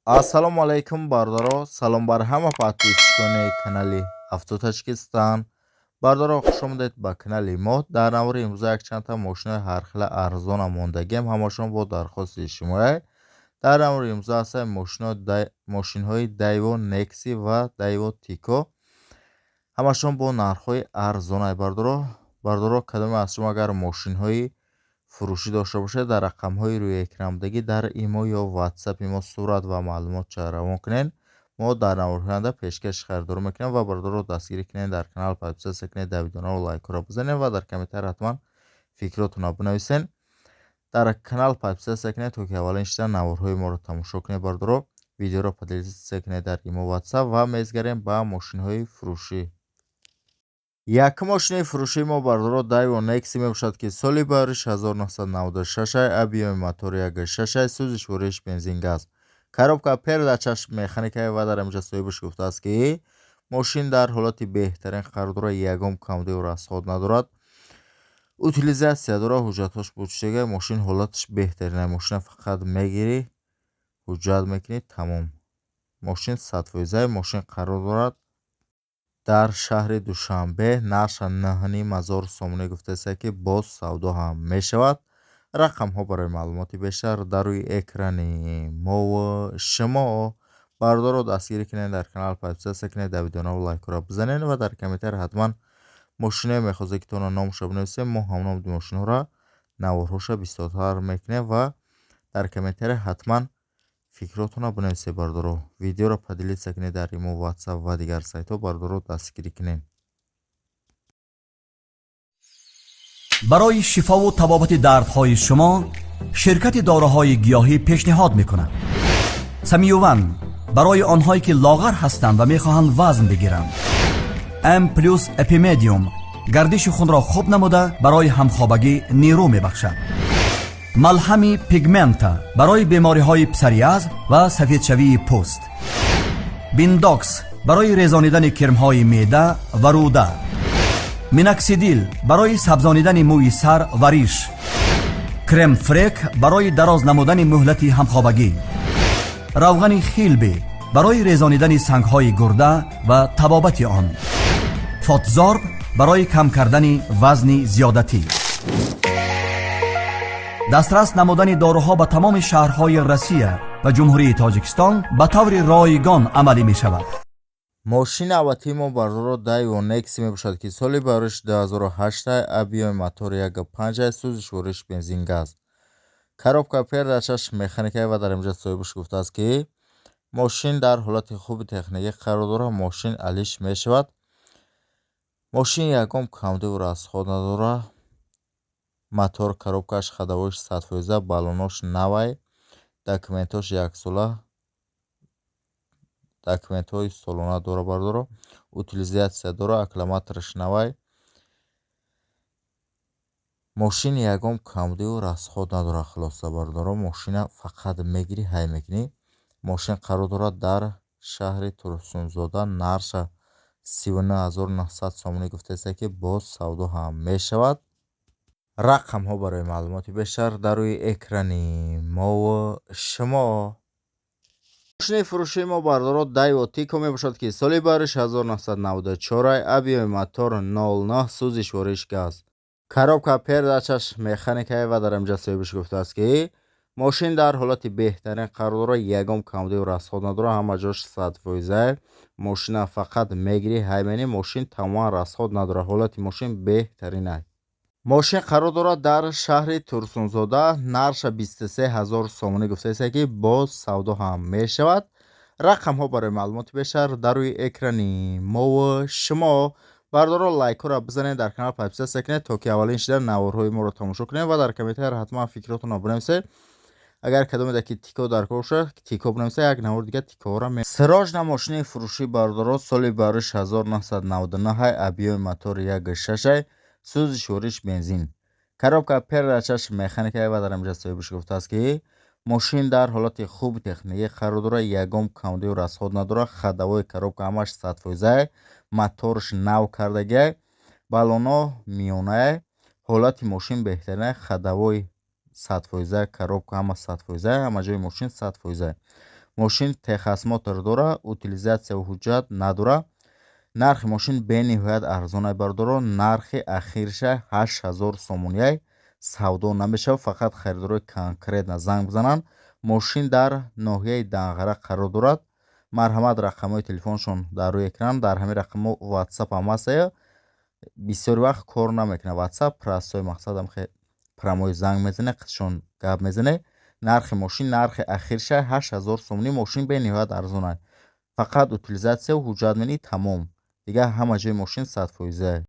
Ассалому алайкум, бародаро, салом бар ҳама подписчикони канали Авто Таҷикистон. Бародаро, хуш омадед ба канали мо. Дар навори имрӯза якчандта мошинои ҳархела арзона мондагиам, ҳамашон бо дархости шумоя. Дар навори имрӯза ҳастанд мошинҳои Дайво Некси ва Дайво Тико, ҳамашон бо нархҳои арзонай. Бародаро, бародаро, кадоме аз шумо агар мошинҳои фурӯшӣ дошта бошед, дар рақамҳои рӯи экранбудагӣ дар имо ё ватсапи мо сурат ва маълумотча равон кунед, мо дар наворҳои оянда пешкаши харидорӣ мекунем. Ва бародаро, дастгирӣ кунед, дар канал подписаться кунед, дар видеонаро лайкҳоро бизанед ва дар комментар ҳатман фикротонро бинависед. Дар канал подписаться кунед, то ки аввалин шуда наворҳои моро тамошо кунед. Бародаро, видеоро поделиться кунед дар имо, ватсап. Ва мезгарем ба мошинҳои фурӯшӣ. Якум мошинаи фурӯшии мо, бародаро, Дайво Некси мебошад, ки соли бариш 1996, объёми мотори 1,6, сӯзишвориш бензин, газ, коробка передачаш механикае. Ва дар инҷа соҳибаш гуфтааст, ки мошин дар ҳолати беҳтарин қарор дорад, ягон камбудию расход надорад, утилизация дорад, ҳуҷҷатҳош бучшага, мошин ҳолаташ беҳтарина. Мошина фақат мегирӣ, ҳуҷҷат мекунӣ, тамом. Мошин 100%. Мошин қарор дорад дар шаҳри Душанбе, нарха 9,5 ҳазор сомонӣ гуфтааст, ки боз савдо ҳам мешавад. Рақамҳо барои маълумоти бештар дар рӯи экрани мову шумо. Бародаро, дастгирӣ кунед, дар канал подписаться кунед, дар видеонаро лайкҳоро бизанед ва дар комментар ҳатман мошиное мехоҳед, ки тона номашро бинависем, мо ҳамон мошинҳоро наворҳоша бисёртар мекунем. Ва дар комментария ҳатман фикротонро бинависед. Бародаро, видеоро поделиться кунед дар имо, ватсап ва дигар сайтҳо. Бародаро, дастгирӣ кунед. Барои шифову табобати дардҳои шумо ширкати доруҳои гиёҳӣ пешниҳод мекунад: Самиюван барои онҳое, ки лоғар ҳастанд ва мехоҳанд вазн бигиранд, М плюс Эпимедиум гардиши хунро хуб намуда, барои ҳамхобагӣ нерӯ мебахшад, малҳами Пигмента барои бемориҳои псориаз ва сафедшавии пӯст, Биндокс барои резонидани кирмҳои меъда ва рӯда, Миноксидил барои сабзонидани мӯи сар ва риш, Крем-фрек барои дароз намудани муҳлати ҳамхобагӣ, равғани Хилби барои резонидани сангҳои гурда ва табобати он, Фотзорб барои кам кардани вазни зиёдатӣ. Дастрас намудани доруҳо ба тамоми шаҳрҳои Россия ва Ҷумҳурии Тоҷикистон ба таври ройгон амалӣ мешавад. Мошини навбатии мо, бародаро, Дайво Некси мебошад, ки соли бариш 2008, объёми мотори 1,5, сӯзишвориш бензин, газ, коробка передачаш механикае. Ва дар инҷа соҳибаш гуфтааст, ки мошин дар ҳолати хуби техникӣ қарор дорад, мошин алиш мешавад, мошин ягон камбудиву расход надорад, мотор, коробкаш, ходовойш 100%, баллонош навай, документҳош яксола, документҳои солона дорад. Бародаро, утилизация дорад, аккумулятораш навай, мошин ягон камбудиву расход надорад. Хулоса, бародаро, мошина фақат мегирӣ, ҳай мекунӣ. Мошин қарор дорад дар шаҳри Турсунзода, нарха 39 900 сомонӣ гуфтааст, ки боз савдо ҳам мешавад. Рақамҳо барои маълумоти бештар дар рӯи экрани мову шумо. Мошинаи фурӯшии мо, бародаро, Дайво Тико мебошад, ки соли бариш 1994, объёми мотор 0,9, сӯзишвориш газ, коробка передачаш механикае. Ва дар инҷа соҳибаш гуфтааст, ки мошин дар ҳолати беҳтарин қарор дорад, ягон камбудиву расход надорад, ҳама ҷош 100%. Мошина фақат мегирӣ, ҳай менӣ, мошин тамоман расход надорад, ҳолати мошин беҳтаринай. Мошин қарор дорад дар шаҳри Турсунзода, нарха 23 ҳазор сомонӣ гуфтааст, ки боз савдо ҳам мешавад. Рақамҳо барои маълумоти бештар дар рӯи экрани мову шумо. Бародаро, лайкҳоро бизанед, дар канал подписаться кунед, то ки аввалин шуда наворҳои моро тамошо кунед. Ва дар комментар ҳатман фикротонро бинависед. Агар кадомеда ки Тико дар кор бошад, Тико бинависед, як навор дига Тикоҳоро. Срочно мошинаи фурӯшӣ, бародаро, соли бариш 1999, объёми мотори 1,6, сӯзишвориш бензин, коробка передачаш механикае. Ва дар инҷа соҳибаш гуфтааст, ки мошин дар ҳолати хуби техникӣ қарор дорад, ягон камбудиву расход надорад, ходовой, коробка ҳамаш 100%, моторш нав кардагиай, баллоно миёнае, ҳолати мошин беҳтаринай, ходовой 100%, коробка ҳама 100%, ҳама ҷои мошин 100%. Мошин техосмотр дора, утилизатсияву ҳуҷҷат надора. Нархи мошин бениҳоят арзонай, бародаро. Нархи ахирша 8000 сомониай, савдо намешавад, фақат харидорои конкретно занг бизананд. Мошин дар ноҳияи Данғара қарор дорад. Марҳамат, рақамҳои телефоншон дар рӯи экран. Дар ҳамин рақамҳо Ватсап ҳам ҳастая. Бисёри вақт кор намекунад Ватсап, простой мақсадам прямой занг мезане, қисшон гап мезане. Нархи мошин, нархи ахирша 8000 сомонӣ. Мошин бениҳоят арзонай, фақат утилизатсияву ҳуҷҷат менӣ, тамом. Дигар ҳама ҷои мошин 100%.